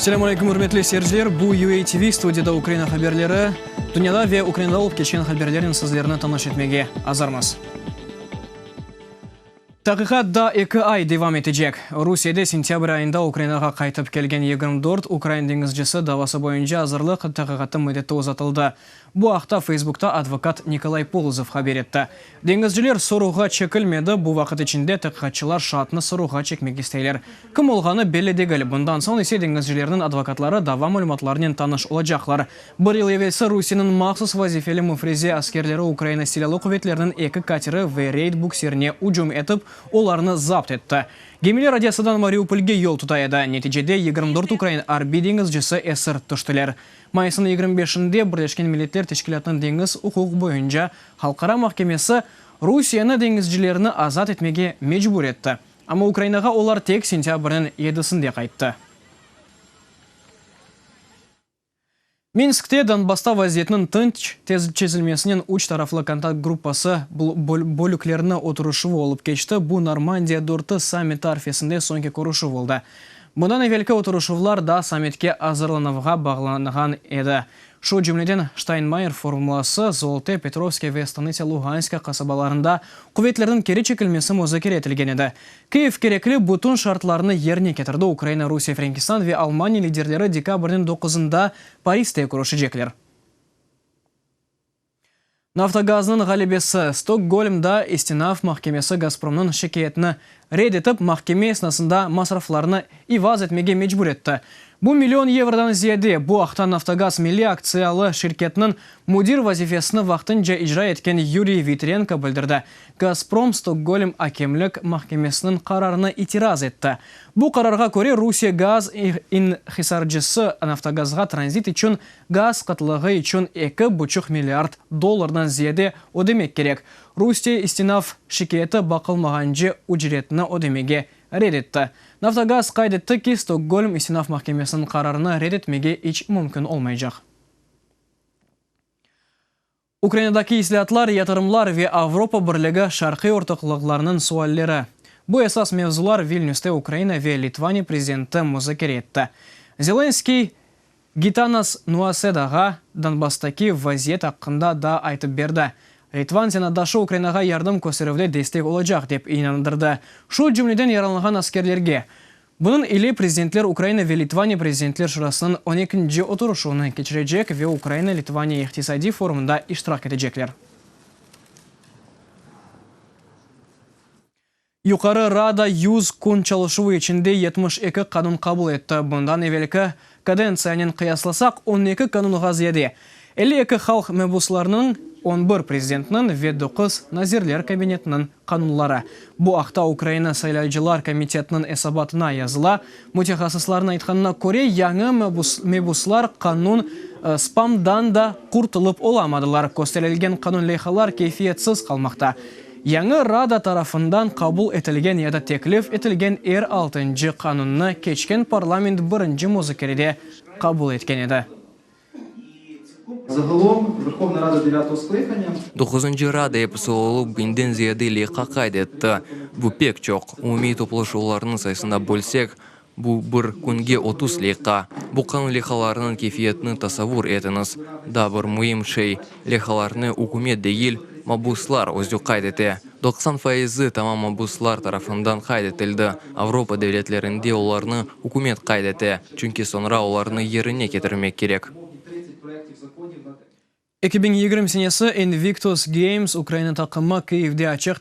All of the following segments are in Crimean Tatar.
Selâm aleyküm, ürmetli seyirciler! Bu UA TV, studiyada Ukraina haberleri. Dünyada ve Ukrainada olıp keçken haberlernen sizlerni tanış etmege azırmız. Taqiqat daa eki ay devam etecek. Rusiyede sentâbr ayında Ukrainağa qaytıp kelgen 24 ukrain deñizcisi davası boyunca azırlıq taqiqatı müddeti uzatıldı. Bu aqta Feysbukta advokat Nikolay Polozov haber etti. Deñizciler sorğuğa çekilmedi, bu vaqıt içinde taqiqatçılar şaatnı sorğuğa çekmek isteyler. Kim olğanı belli degil, bundan soñ ise deñizcilerniñ advokatları dava malümatlarınen tanış olacaqlar. Bir yıl evelsi Rusiyeniñ mahsus vazifeli müfreze askerleri Ukraina Silâlı quvetleriniñ eki kateri ve reyd bukserine ücüm etip, olarnı zapt etti. Gemiler Odessadan Mariupolge yol tuta edi. Neticede 24 ukrain arbiy deñizcisi esir tüştiler. Mayısnıñ 25-inde Birleşken Milletler Teşkilâtınıñ deñiz uquq boyunca halqara mahkemesi Rusiyeni deñizcilerni azat etmege mecbur etti. Amma Ukrainağa olar tek sentâbrniñ yedisinde qayttı. Minskte Donbassta vaziyetniñ tınç çezilmesinen üç taraflı kontakt gruppası bölükleriniñ oturışuvı olıp keçti, bu Normandiya dörtü sammiti arfesinde soñki körüşüv oldı. Bundan evelki oturışuvlar da sammitke azırlanuvğa bağlanğan edi. Şu cümleden, Ştaynmayyer formulası, Zolote, Petrovske ve Stanıtsâ Luganska qasabalarında quvetlerniñ keri çekilmesi muzakere etilgen edi. Kyiv kerekli bütün şartlarnı yerine ketirdi, Ukraina, Rusiye, Frenkistan ve Almaniya liderleri dekabrniñ doquzında Pariste körüşecekler. Naftogaznıñ ğalebesi, Stokgolmda istinaf mahkemesi Gazpromnıñ şikâyetini red etip, mahkeme esnasında masraflarnı ivaz etmege mecbur etti. Bu million yevrodan ziyade, bu aqta Naftogaz milliy aktsiyalı şirketiniñ müdir vazifesini vaqtınca icra etken Yuriy Vitrenko bildirdi. Gazprom Stokgolm akemlik mahkemesiniñ qararına itiraz etti. Bu qararğa köre, Rusiye gaz inhisarcısı Naftogazğa tranzit içün gaz qıtlığı içün eki buçuq milliard dollardan ziyade ödemek kerek. Rusiye istinaf şikâyeti baqılmağance ücretni ödemege red etti. Naftogaz qayd etti ki, Stokgolm istinaf mahkemesiniñ qararını red etmege iç mümkün olmaycaq. Ukrainadaki islâatlar, yatırımlar ve Avropa Birligi şarqiy ortaqlıqlarınıñ sualleri. Bu esas mevzular Vilnüste Ukraina ve Litvaniya prezidenti muzakere etti. Zelenskıy, Gitanas Nuasedağa Donbasstaki vaziyet aqqında da aytıp berdi. Litvan senatdaşı Ukrainağa yardım kösterüvde destek olacaq, dep inandırdı, şu cümleden yaralanğan askerlerge. Bunıñ ile prezidentler Ukraina ve Litvaniya Prezidentler Şurasınıñ on ekinci oturışuvını keçirecek ve Ukraina-Litvaniya iqtisadiy forumında iştirak etecekler. Yuqarı Rada 100 kün çalışuvı içinde 72 qanun qabul etti, bundan evelki kadentsiyanen qıyaslasaq, 12 qanunğa ziyade. 52 halq mebuslarınıñ, 11 prezidentniñ ve doquz Nazirler Kabinetiniñ qanunları. Bu aqta Ukraina saylaycılar komitetiniñ esabatına yazıla. Mütehassıslarnıñ aytqanına köre, yañı mebuslar qanun spamdan da qurtulıp olamadılar, kösterilgen qanun leyhalar keyfiyetsiz qalmaqta. Yañı Rada tarafından qabul etilgen ya da teklif etilgen er altıncı qanunnı keçken parlament birinci muzakerede qabul etken edi. Doquzıncı Rada episi olıp biñden ziyade leyha qayd etti. Bu pek çoq. Umumiy toplaşuvlarnıñ sayısına bölsek, bu bir künge 30 leyha. Bu qanun leyhalarınıñ keyfiyetini tasavvur etiñiz. Daa bir müim şey, leyhalarnı ükümet degil, mabuslar özü qayd ete. 90 faizi tamam mabuslar tarafından qayd etildi. Avropa devletlerinde olarnı ükümet qayd ete, çünki soñra olarnı yerine ketirmek kerek. 2020 senesi Invictus Games Ukraina taqımı Kyivde açıq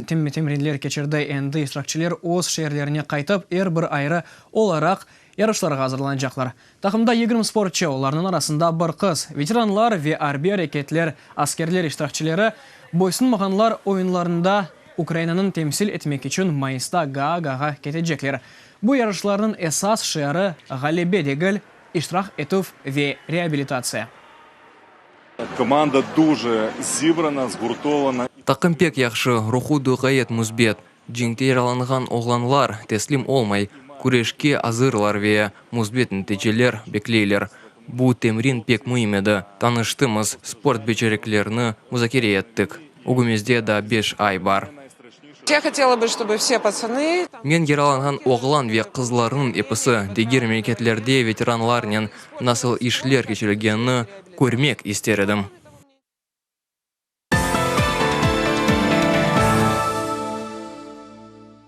temrinler keçirdi. Endi iştirakçiler öz şeerlerine qaytıp, er bir ayrı olaraq yarışlarğa azırlanacaqlar. Taqımda 20 sportçı, olarnıñ arasında bir qız, veteranlar ve arbiy areketler askerler iştirakçileri, boysunmağanlar oyunlarında Ukrainanıñ temsil etmek içün mayısta Gaagağa ketecekler. Bu yarışlarnıñ esas şiarı, ğalebe degil, iştirak etüv ve reabilitatsiya. Komanda duje zibrana, zgurtovana. Taqım pek yahşı, ruhu da ğayet müsbet. Cenkte yaralanğan oğlanlar teslim olmay, küreşke azırlar ve müsbet neticeler bekleyler. Bu temrin pek müim edi, tanıştımız, sport beceriklerini muzakere ettik. Ögümizde daa beş ay bar. Ya hotela bı, ştobu vse patsanı. Men yaralanğan oğlan ve qızlarnıñ episi diger memleketlerde veteranlarnen nasıl işler keçirilgenini körmek ister edim.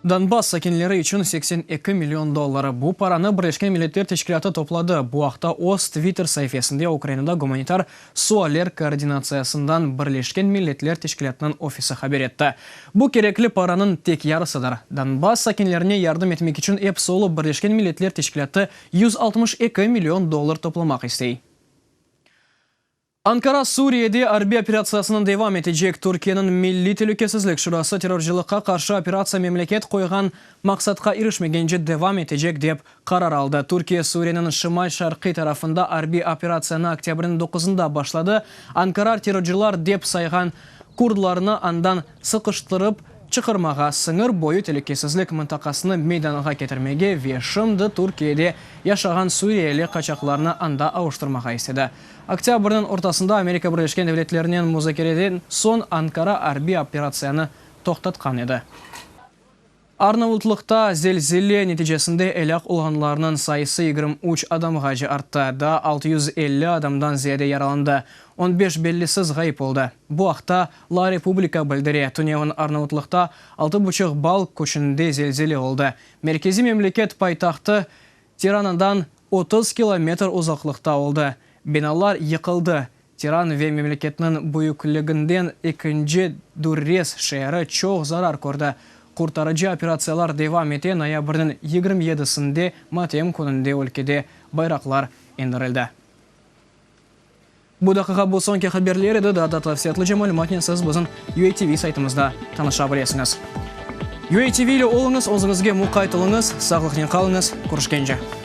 Donbass sakinleri içün 82 million dolları. Bu paranı Birleşken Milletler Teşkilâtı topladı. Bu aqta öz Twitter saifesinde Ukrainada gumanitar sualler koordinatsiyasından Birleşken Milletler Teşkilâtınıñ ofisi haber etti. Bu kerekli paranıñ tek yarısıdır. Donbass sakinlerine yardım etmek içün episi olıp Birleşken Milletler Teşkilâtı 162 million dollar toplamaq istey. Ankara Suriyede arbiy operatsiyasını devam etecek. Türkiyeniñ Milliy telükesizlik şurası terrorcılıqqa qarşı operatsiya memleket qoyğan maqsatqa irişmegence devam etecek, dep qarar aldı. Türkiye Suriyeniñ şimal-şarqiy tarafında arbiy operatsiyanı oktâbrniñ doquzında başladı. Ankara terrorcılar dep sayğan kurdlarnı andan sıqıştırıp çıqarmağa, sıñır boyu telükesizlik mıntaqasını meydanğa ketirmege ve şimdi Türkiyede yaşağan suriyeli qaçaqlarnı anda avuştırmağa istedi. Oktâbrniñ ortasında Amerika Birleşken Devletlerinen muzakereden soñ Ankara arbiy operatsiyanı toqtatqan edi. Arnavutlıqta zelzele neticesinde elâk olğanlarnıñ sayısı 23 adamğace arttı, daa 650 adamdan ziyade yaralandı, on beş bellisiz ğayıp oldı. Bu aqta La Repubblica bildire. Tünevin Arnavutlıqta altı buçuq ball küçünde zelzele oldı. Merkezi memleket paytahtı Tiranadan 30 kilometr uzaqlıqta oldı. Binalar yıqıldı. Tiran ve memleketniñ büyükliginden ekinci Durres şeeri çoq zarar kördi. Qurtarıcı operatsiyalar devam ete, noyabrniñ 27-sinde matem kününde ülkede bayraqlar endirildi. Bu daqiqa bu soñki haberler edi, daa da tafsilâtlıca malümatnen siz bizim UATV saytımızda tanışa bilesiñiz. UATV ile oluñız, özüñizge muqayt oluñız, sağlıqnen qalıñız, körüşkence!